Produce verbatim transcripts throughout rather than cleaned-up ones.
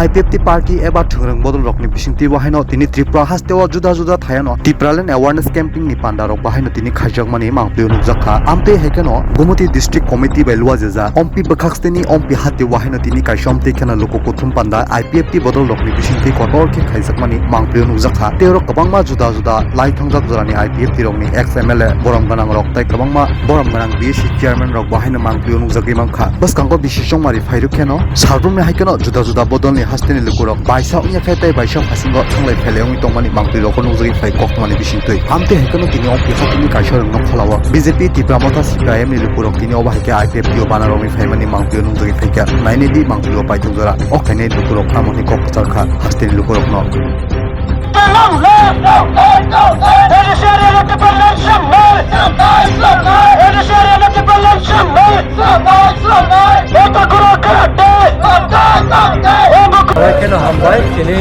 I P F T party eba thwngrwng bodol rokni bisingtwi bo haino tini Tripura hasteo juda juda thayano Tipraland awareness camping ni panda rok bo haino tini khaijakmani mangpli nukjakha. Amtwi hai kheno Gumoti District Committee bai luajajak ompi bwkhaksteni ompi hati o haino tini kaisa omtwi kheno luku kuthum panda I P F T bodol rokni bisingtwi kotor khe khaijakmani mangpli nukjakha. Tei oro kwbangma juda juda lai thangjak jorani I P F T rokni ex M L A borom gwnang rok tei kwbangma borom gwnang B S C chairman rok bo haino mangpli nukjagwi mankha. Bwskango bisi chongmari phairwk kheno salbrumni hai kheno juda juda bodolni hasteni lukurok baisa wngya khe tei baisa phasingo thanglai phailai wngwi tongmani mangpli rokbo nukjagwi phai koktwmani bisingtwi. Amtwi hai kheno tini ompi hatini kaisa rwngno kholao B J P Tipra Motha C P I M ni lukurok tini obo hai khe I P F T o bana rokni phaimani mangpli o nukjagwi phaikha. Nainai di mangpli o paithak jora o khainai lukurok tamo hwnwi kok kwcharkha hasteni lukurokno. Selamat kheno hambai, tini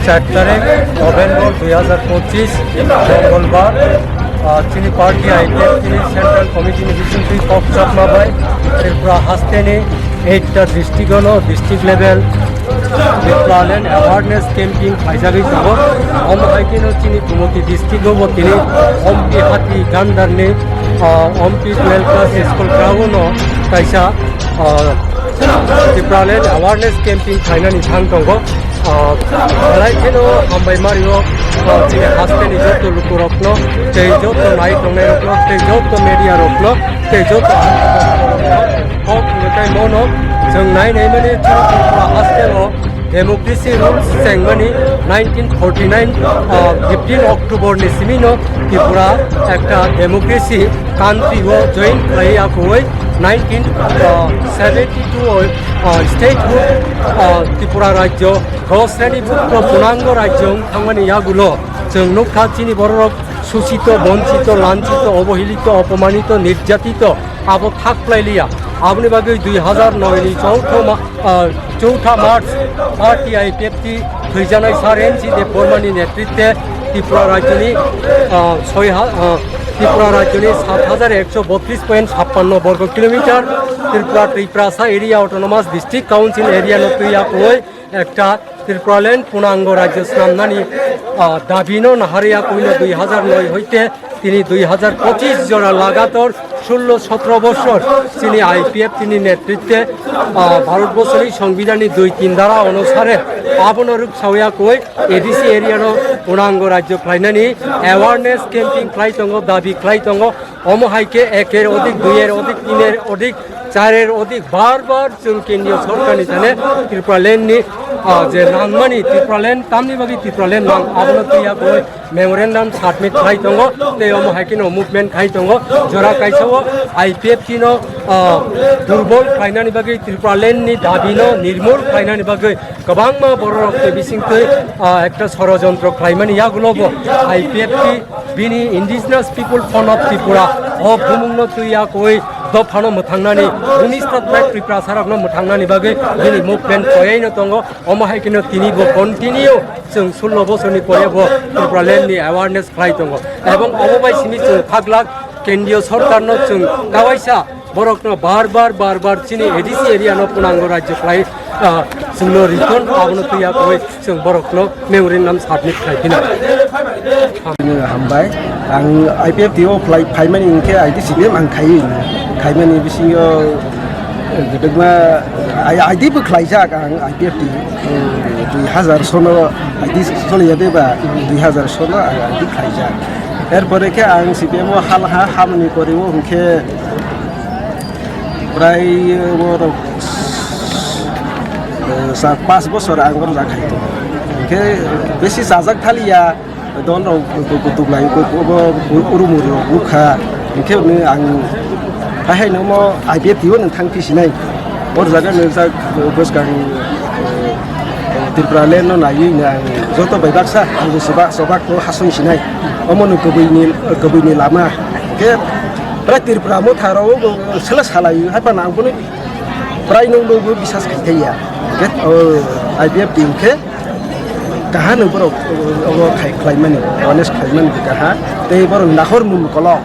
char tarik November dui hazar pochis, Mongolbar, ah, chini party I P F T ni Central Committee ni bisingtwi kok chapma bai Tripura hasteni eight ta district ono district level Tipraland awareness camping khaijagwi tongo. Omo hai kheno chini Gumoti district o bo tini Ompi Hati Gandarni, ah, Ompi twelve class school ground o kaisa, ah, Tipraland awareness camping khainani thang tongo. Ah, belai kheno hambai mario, ah, chini hasteni joto lukurokno, tei joto nai tongnairokno, tei joto media rokno, tei joto kok hwnwi tei mono chwng nai naimani chwng Tripura hasteo democracy rules chengmani nineteen forty nine, ah, fifteen October ni simino Tripura ekta democracy country o join khlai akoi nineteen seventy two o, ah, statehood, ah, Tripura rajyo gosreni bukto punango rajyo wng thangmani yagulo chwng nukha chini bororok suchito, bonchito, lanchito, obohelito, opomanito, nirjatito abo thak plailiya. Aboni bagwi dui hazar noi ni chouth ma-, ah, chouth March party I P F T thwijanai Sir N C Debbarma ni netritwe Tripura rajyoni, ah, soi ha-, ah, Tripura rajyoni sat hajar ekso botris point chhappanno borgo kilometer Tripura, Tiprasa area, Autonomous District Council area no twi akoi ekta Tipraland punango rajyo swnamnani, ah, dabino naharwi akoino dui hazar noi hoite tini dui hazar pochis jora lagator sullo sotro bochor chini I P F T ni netritwe, ah, Bharat borsoni songbidhanni dui tin dara onusare abono rwksawi akoi A D C area no punango rajyo khlainani awareness camping khlai tongo, dabi khlai tongo. Omo hai khe eker odik, duiyer odik, tiner odik, charer odik bar bar chwng kendriyo sorkarni thane Tripuraland ni, ah, je nangmani Tripuraland tamni bagwi Tripuraland nang abono twiya koi memorandum submit khai tongo tei omo hai kheno movement khai tongo. Jora kaisa o I P F T no, ah, durbol khlainani bagwi Tripuraland ni dabi no nirmol khlainani bagwi kwbangma bororok tei bisingtwi, ah, ekta sorojontro khlaimani yagulobo I P F T bini Indigenous People Front of Tripura o bumungno twiya koi dophano mwthangnani, unis ta tribe Tiprasarokno mwthangnani bagwi bini movement koyaino tongo. Omo hai kheno tini bo continue chwng sullo bosorni pore bo Tripuraland ni awareness khlai tongo. Ebong omo bai simi chwng khaglak kendriyo sorkarno chwng kawaisa borokno bar bar, bar bar chini A D C area no punango rajyo khlai, ah, chwngno riton abono twiya koi chwng borokno memorandum submit khlai phina. Hambai, ang I P F T o khlai phaimani hwnkhe I D C B M ang khai, khaimani bisingo, eh, gwdwkma I-, I D bo khlaijak ang I P F T, eh, dui hazar sono I D choliya de ba, dui hazar sono ang I D khlaijak. Er pore khe ang C P M o hal ha hamni pore o hwnkhe prai, eh, borok, eh, sa-, pas bosor ang borok jak khai tongo. Hwnkhe besi chajak thaliya, don rok kutuk lai, obo urumur rok nukha. Hwnkhe hwnwi ang hai hai no omo I P F T o nwng thang phisinai. Bor jaga no jak bwskang, eh, Tripura land no naiwi no ang joto bai baksa ang chobak, chobak no hasung sinai. Omo no kwbwi ni, kwbwi ni lama. Hwnkhe prai Tripura motha rok o sela salai hai phano ang bono prai nung nungbo bisas khai thaiya. Hwnkhe, o, I P F T hwnkhe kaha no borok, o, obo khai khlaimani, honest khlaimani kaha. Tei borok nahor mung kolok.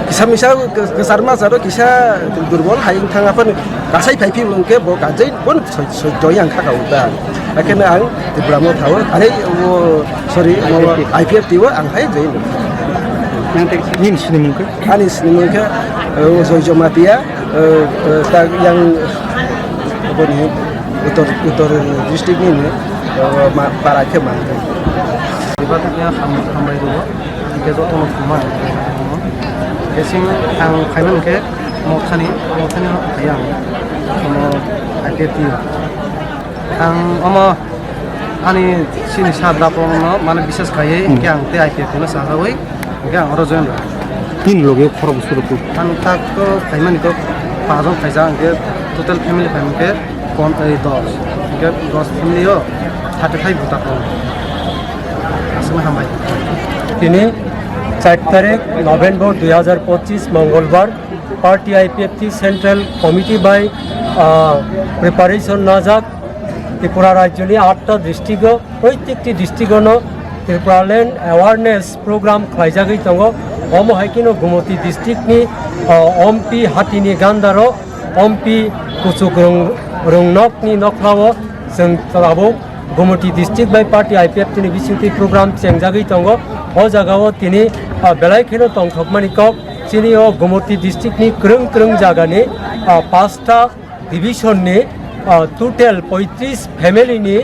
Kisa misa kwchar macharo kisa durbol hai wng thang aphano kasai phai phiyung hwnkhe bo kajai bono soi-, soito yang kha kha ta. Haikhe ang Tripura Motha o, are o, sorry, o I P F T o ang hai jai. Nini sinimung khe? Ani sinimung khe, o, Joy Jamatia, o, o, ta yang, aboni Uttor, Uttor district ni, o, ma-, para khe mang. Iba ta khe ham-, hambai rwo. Hingke jotono thumai. Hingke sing ang phaimani hingke Mothani, Mothani no phai ang. Omo I P F T o. Ang omo ani chini sir Dapo no mane bises khaiye, hmm, hingke ang tei I P F T no sajawi, hingke ang oro join rw. Tin loge khorok bwswk rw. Ang tak to phaimani to pajon khaijak, hingke total family phaimani khe pon-, ei, dos. Hingke dos family o thirty five voter tongo. Aswkno hambai. Tini char tarik November dui hazar pochis Mongolbar party I P F T Central Committee bai, ah, preparation najak Tripura rajyoni atta district o, proitekti district o no Tripura Land Awareness Program khlaijagwi tongo. Omo hai kheno Gumoti district ni, ah, Ompi Hatini Gandaro Ompi kuchuk rung, rungnokni nokhlao chwng tabuk Gumoti district bai party I P F T ni bisingtwi program chengjagwi tongo. O jagao tini, ah, belai kheno tongthokmani kok chini o Gumoti district ni kwrwng kwrwng jagani, ah, pasta division ni, ah, total poitris family ni,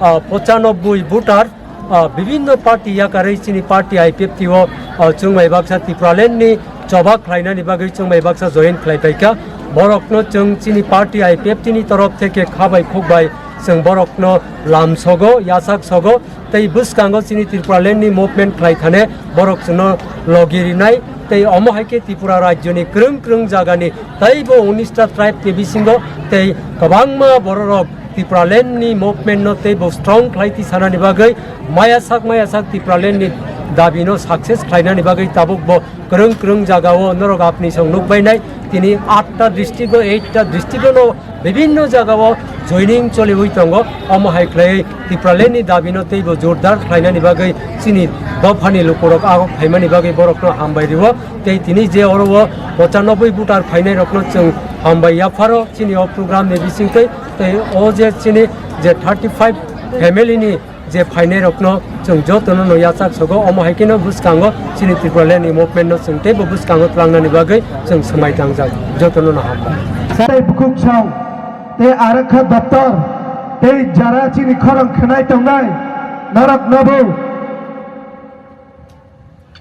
ah, pochanobboi voter ah, bibinno party yakarwi chini party I P F T o, ah, chwng bai baksa Tipraland ni choba khlainani bagwi chwng bai baksa join khlai paikha. Borokno chwng chini party I P F T ni torof theke kha bai khuk bai chwng borokno lam sogo, yasak sogo, tei bwskango chini Tipraland ni movement khlai thane borok chwngno logi rinai, tei omo hai khe Tripura rajyoni kwrwng kwrwng jagani teibo unis ta tribe ni bisingo tei kwbangma bororok Tipraland ni movement no teibo strong khlai tisanani bagwi maya sak maya sak Tipraland ni dabi no success khlainani bagwi tabuk bo kwrwng kwrwng jagao norok apni song nukbainai. Tini atta district o, eight ta district o no bibinno jagao joining choliwi tongo. Omo hai khlai Tipraland ni dabi no teibo jordar khlainani bagwi chini dophani lukurok agok phaimani bagwi borokno hambai rio. Tei tini je oro o pochanoboi voter phainai rokno chwng hambai yapharo chini o program ni bisingtwi. Tei o je chini je thirty five family ni je phainai rokno chwng jotono no yachak sogo, omo hai kheno bwskango chini Tipraland ni movement no chwng teibo bwskango tlangnani bagwi chwng swmai tangjak, jotono no hambai. Sai bukhuk song tei arakha doptor tei jara chini khorang khwnai tongnai norok nobo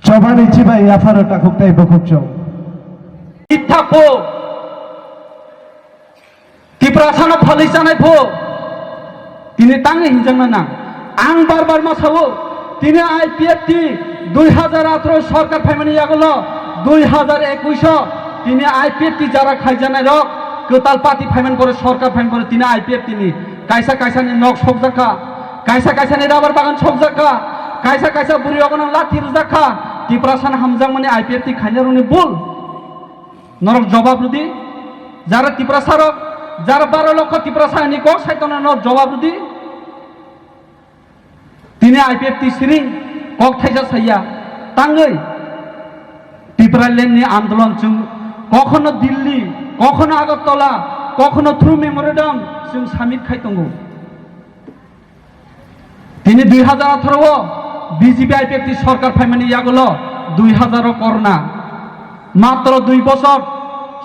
chobani chibai yapharo takhuk tei bukhuk song. Ithapo Tiprasano phalwi chanai pho tini tangwi hinjakna nang. Ang bar bar ma sao, tini I P F T dui hazar atharo sorkar phaimani yagulo dui hazar ekush o tini I P F T jara khaijanai rok kwtal party phaimani pore, sorkar phaimani pore tini I P F T ni kaisa kaisa ni nok sokjakha, kaisa kaisa ni rubber bagan sokjakha, kaisa kaisa bwrwi rok no lathi rwjakha, Tiprasano hamjakmani I P F T khainai rokni bul. Norok jobab rwdi, jara Tiprasa rok, jara baro lokho Tiprasa ni kok sai tongna norok jobab rwdi. Tini I P F T siring kok thaisa saiya tangwi Tipraland ni andolon chwng kokhono Delhi, kokhono Agartala, kokhono through memorandum chwng submit khai tongo. Tini dui hazar atharo o B J P I P F T sorkar phaimani yagulo dui hazar o corona. Matro dui bosor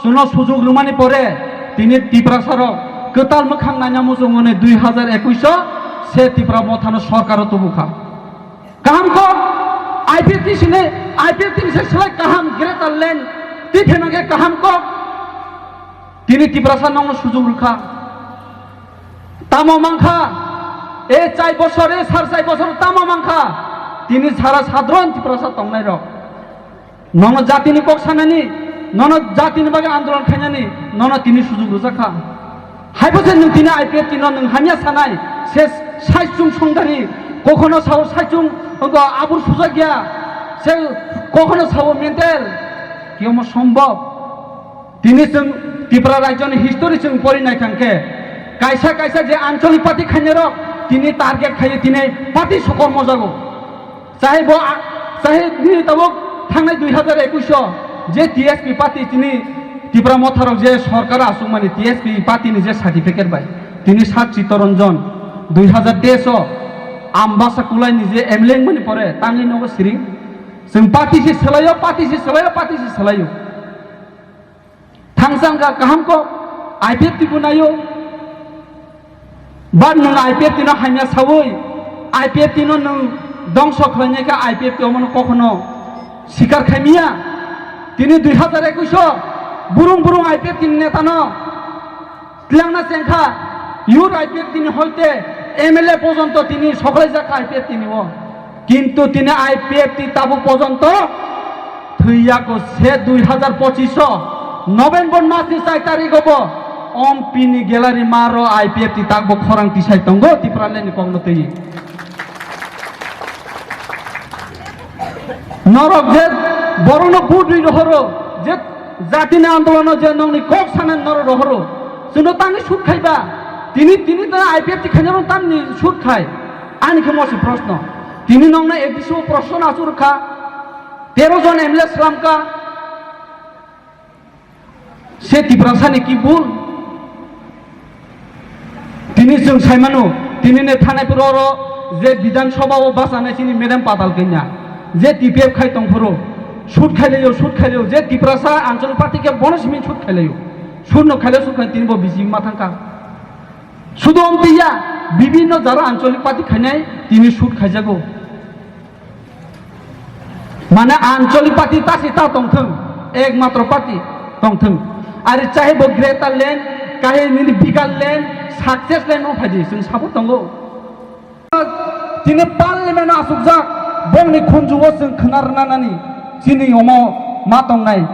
chwngno sujuk rwmani pore tini Tiprasa rok kwtal mwkhang naina muchungmani dui hazar ekush o se Tipra Mothano sorkar o tubukha. Kaham kok I P F T sini, I P F T ni se slai kaham Greater Land twi phaimani kaham kok. Tini Tiprasa nokno sujuk rwkha. Tamo mankha, e chai bosor, e sar chai bosor tamo mankha. Tini sara sadron Tiprasa tongnai rok. Nono jatini kok sanani, nono jatini bagwi andolon khainani, nono tini sujuk rwjakha. Haibo se nwng tini I P F T no nwng hamya sanai, se saichung songdari, kokhono sao saichung, obo abur sujakya, se kokhono sao mental, kiyomo sombhob. Tini chwng Tripura rajyoni history chwng pori nai thang khe, kaisa kaisa je anchalik party khainai rok tini target khaiwi tini party sokol mojago. Chahe bo a-, chahe nini tabuk Thangnai dui hazar ekush o je T S P party tini Tipra Motharok je sorkar aswkmani T S P party ni je certificate bai tini Sak Chittaranjan dui hazar teis o Ambasa Kulai ni je M L A wngmani pore tangwi nogo siring. Chwng party se swlaio, party se swlaio, party se swlaio. Thangsa wngkha kaham kok, I P F T bo naio. Ba nwng I P F T no hamya saui, I P F T no nwng dongso khlainai kha, I P F T omono kokhono sikar khaimiya. Tini dui hazar ekush o burung burung I P F T ni neta no twlangna chengkha, yur I P F T ni hoite M L A pojonto tini soklaijak I P F T ni o. Kintu tini I P F T tabuk pojonto thwiyago se dui hazar pochish o November mas ni char tarik o bo Ompi ni gallery maro I P F T takbo khorang tisai tongo Tipraland ni kokno twi. Norok je borokno vote rwi rohoro, je jatini andolono je nokni kok sanani norok rohoro, chwngno tangwi shoot khaiba, tini, tini ta I P F T khainaro tamni shoot khai? Ani khe mosi proshno. Tini nokno A D C o proshno achuk rwkha, tero jon M L A swlamkha. Se Tiprasa ni ki bul? Tini chwng sai mano, tini ne thanai phuru oro je Bidhan Sabha o bachanai chini Madam Patal Kanya, je T P F khai tong phuru, shoot khai laio, shoot khai laio, je Tiprasa Anchalik Party khe bono simi shoot khai laio, shoot no khai laio, shoot khai tini bo B J P ma thang kha. Sudu omtiya, bibhinno jara Anchalik Party khainai tini shoot khaijago. Mane Anchalik party ta se ta tongthwng, ekmatro party tongthwng. Ari chahe bo Greater Land, kahe nini bigger land, success land no phaidi, chwng sabo tongo. Tini parliament asukjak, bongni khunju o chwng khna rwna nani, chini omo ma tongnai.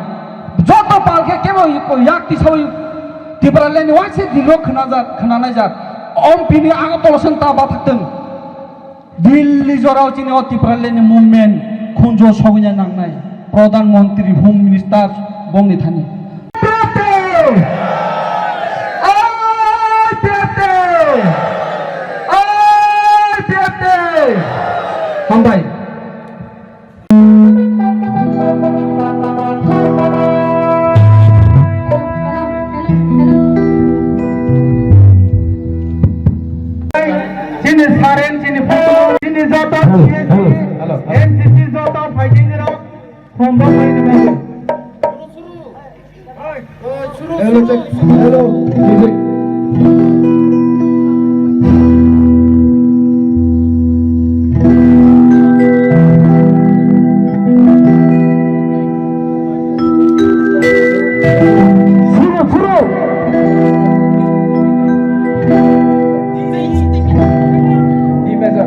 Joto pal khe kebo yak tisawi Tipraland ni waise dilo khna jak, khna nai jak. Om pini Agartala seng ta bathak tong. Delhi jorao chini o Tipraland ni movement khunjo sogwina nangnai. Pradhan Mantri, Home Minister bongni thani. Hambai. Chini saren, chini photo, chini joto, hello, hello, hello. N C C joto phaikhe nirok, khumbo phaikhe nirok. Hello, check. Hello, music. Suru, suru. Di meja.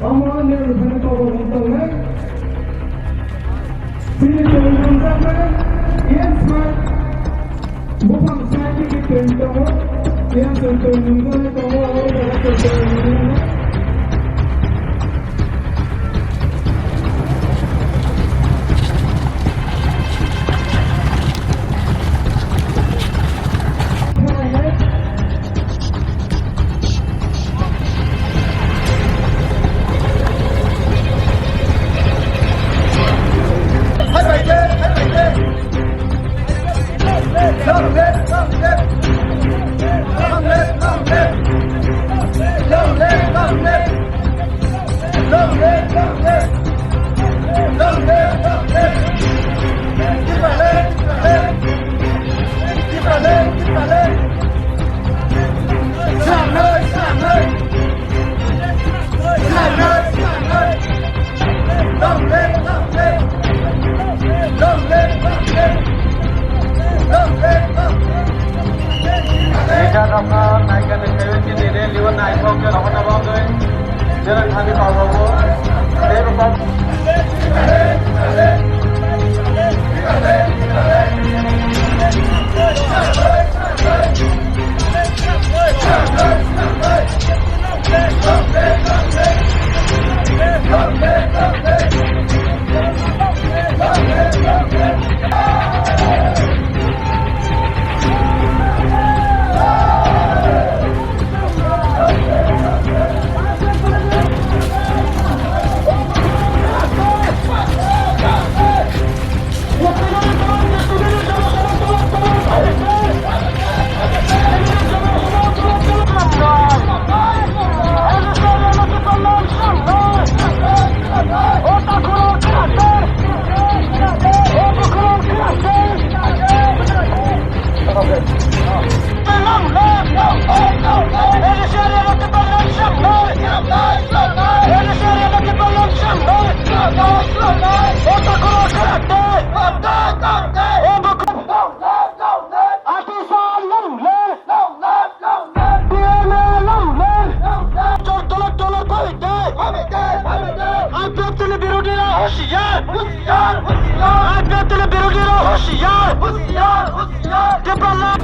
Omo nini rwphani kobo rwng tongnai. Chini twi rwngjaknai, yang side, buphang side digi twi tongo, yang side twi rwngjaknai tongo, abo jaga twi rwngjaknai. বিরোধীরা হুঁশিয়ার, হুঁশিয়ার, হুঁশিয়ার। আইপিএফ দলের বিরোধীরা হুঁশিয়ার, হুঁশিয়ার, হুঁশিয়ার। ত্রিপুরা